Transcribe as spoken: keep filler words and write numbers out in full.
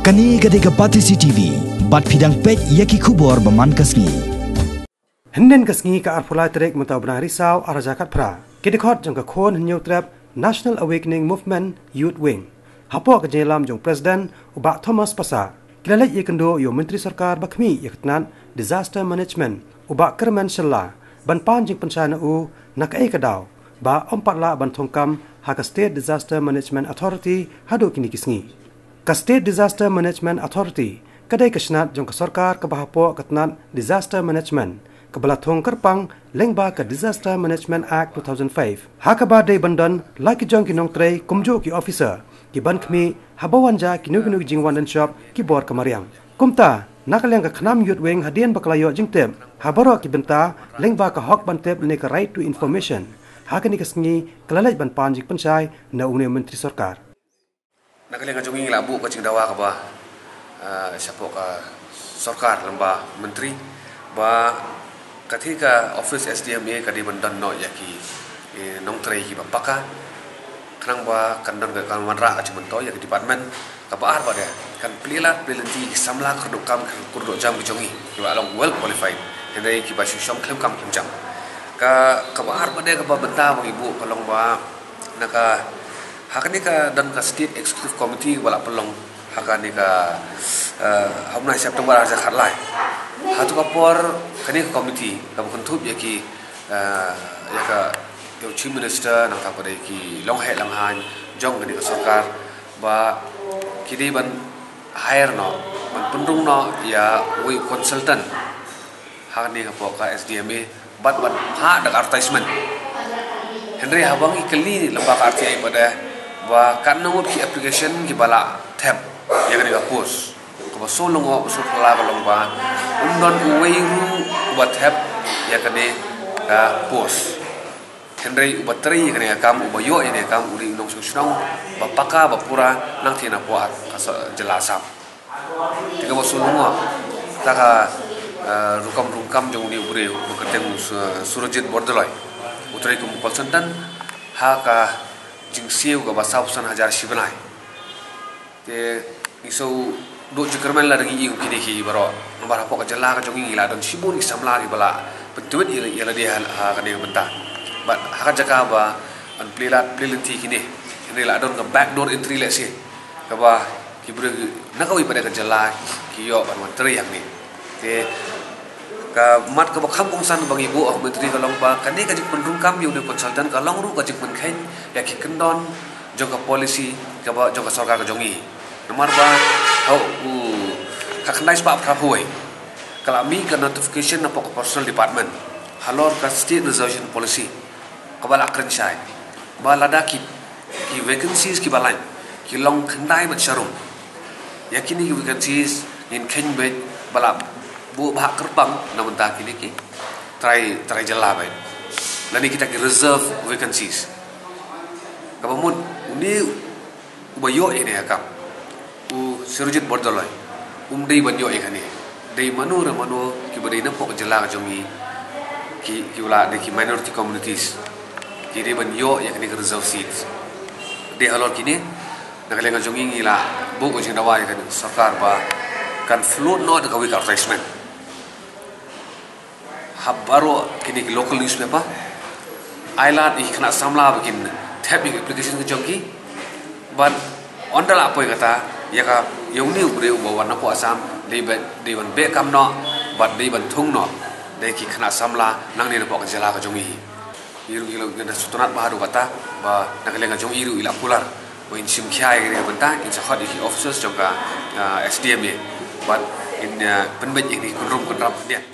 Kane ka dei ka Batesi T V, bad phi dang peit ïa ki khubor ba man ka sngi. Hynnin ka sngi ka arphew lai tarik mynta u bnai Risaw arhajar khatphra, ki dkhot jong ka Khun Hynñiewtrep National Awakening Movement Youth Wing, hapoh ka jingïalam jong President u Bah Thomas Passah, ki la leit ïakynduh ïa u Myntri Sorkar ba khmih ïa ka tnat Disaster Management, u Bah Kyrmen Shylla, ban pan jingpynshai na u na kaei ka daw ba ym pat lah ban thung kam ha ka State Disaster Management Authority haduh kine ki sngi. Ka State Disaster Management Authority ka dei ka snat jong ka sorkar kaba hapoh ka tnat Disaster Management, kaba la thung kyrpang lyngba ka Disaster Management Act two thousand five, ha kaba dei ban don la ki jong ki nongtrei kumjuh ki officer, ki ban khmih haba wan jia kino kino ki jingwan dynshop ki bor ka mariang. Kumta, na ka liang ka KHNAM Youth Wing, hadien ba ka la ïoh jingtip ha baroh ki bynta lyngba ka hok ban tip ne ka Right to Information, ha kane ka sngi ka la leit ban pan jingpynshai na une u Myntri Sorkar. Na ka liang ka jong ngi la buh ka jingdawa kaba, ah, shapoh ka sorkar lyngba Myntri, ba ka thie ka office S D M A ka dei ban don noh ïa ki, eh, nongtrei kiba paka, khnang ba kan don ka, kan wanrah ka jingmyntoi ïa ka department. Kaba ar pat de, kan plie lad plie lynti ki samla kyrduh kam kyrduh jam ki jong ngi kiba long well qualified, hynrei kiba shu shong khlem kam khlem jam. Ka, kaba ar pat de kaba bynta ba ngi buh ka long ba na ka, ha kane ka don ka State Executive Committee ba la pynlong ha kane ka, eh, ha u bnai September arhajar khatlai. Ha tu ka por kane ka committee kaba kynthup ïa ki, eh, ïa ka, ïa u Chief Minister, nangta pat de ki longheh longhaiñ jong kane ka sorkar, ba ki dei ban hire noh, ban pynrung noh ïa uwei u consultant ha kane ka, hapoh ka S D M A, bad ban phah da ka advertisement. Hynrei haba ngi kylli lyngba ka R T I pat de, ba katno ngut ki application kiba la thep ïa kane ka post, kaba shu long, ba shu phylla ka long ba ym don uwei ruh uba thep ïa kane ka post. Hynrei uba trei ïa kane ka kam, uba ïoh ïa kane ka kam, u dei u nongshong shnong ba paka ba pura nangtei napoh ka jylla Assam. Te kaba shu long, ta ka, eh, rukom rung kam jong une u briew ba kyrteng u Su-, Surajit Bordoloi, u trei kum u consultant ha ka jingsiew kaba sawphew san hajar shi bnai. Te ngi shu duh jingkyrmen lada ngi ïohi kum kine ki baroh. Namar hapoh ka jylla ka jong ngi ngi la don shibun ki samla kiba la pyntweet ïa, ïa lade ha, ha kane ka bynta. Bad ha ka jaka ba yn plie lad plie lynti kine, kine la don ka backdoor entry lehse, kaba ki briew na kawei pat de ka jylla ki ïoh ban wan trei hangne. Te ka mat kaba kham kongsan ba ngi buh ha u Myntri ka long ba kane ka jingpynrung kam ïa une u consultant ka long ruh ka jingpynkheiñ ïa ki kyndon jong ka policy kaba jong ka sorkar ka jong ngi. Namar ba ha u, ka khyndai spah phra phew wei ka la mih ka notification napoh ka Personnel Department halor ka State Reservation Policy, kaba la kren shai ba lada ki, ki vacancies kiba lain ki long khyndai bad sharum, ïa kine ki vacancies ngin kheiñ beit ba la buh bha kyrpang na bynta kine ki trai, trai jylla beit, lane kita ki reserve vacancies. Kaba mut une uba ïoh ïa kane ka kam, u Surajit Bordoloi, um dei ban ïoh ïa kane. Dei mano re mano kiba dei napoh ka jylla ka jong ngi, ki, kiba la dei ki minority communities, ki dei ban ïoh ïa kane ka reserve seats. Dei halor kine, na ka liang ka jong ngi ngi la buh ka jingdawa ïa ka sorkar ba kan float noh da kawei ka advertisement ha baroh kine ki local newspaper. Ai lad ïa ki khynnah samla ba kin thep ïa ki application ka jong ki. Bad ynda la poi kata, ïa ka, ïa une u briew uba wan napoh Assam, dei ban, dei ban beh kam noh bad dei ban thung noh da ki khynnah samla nangne napoh ka jylla ka jong ngi. Ngi ruh ngi la, ngi da sngewtynnat bha haduh katta ba na ka liang ka jong ngi ruh ngi la kular ba ngin shim khia ïa kane ka bynta, ngin sa khot ïa ki officers jong ka, ah, S D M A bad ngin, ah, pynbeit ïa kine ki kynrum kynram khyndiat.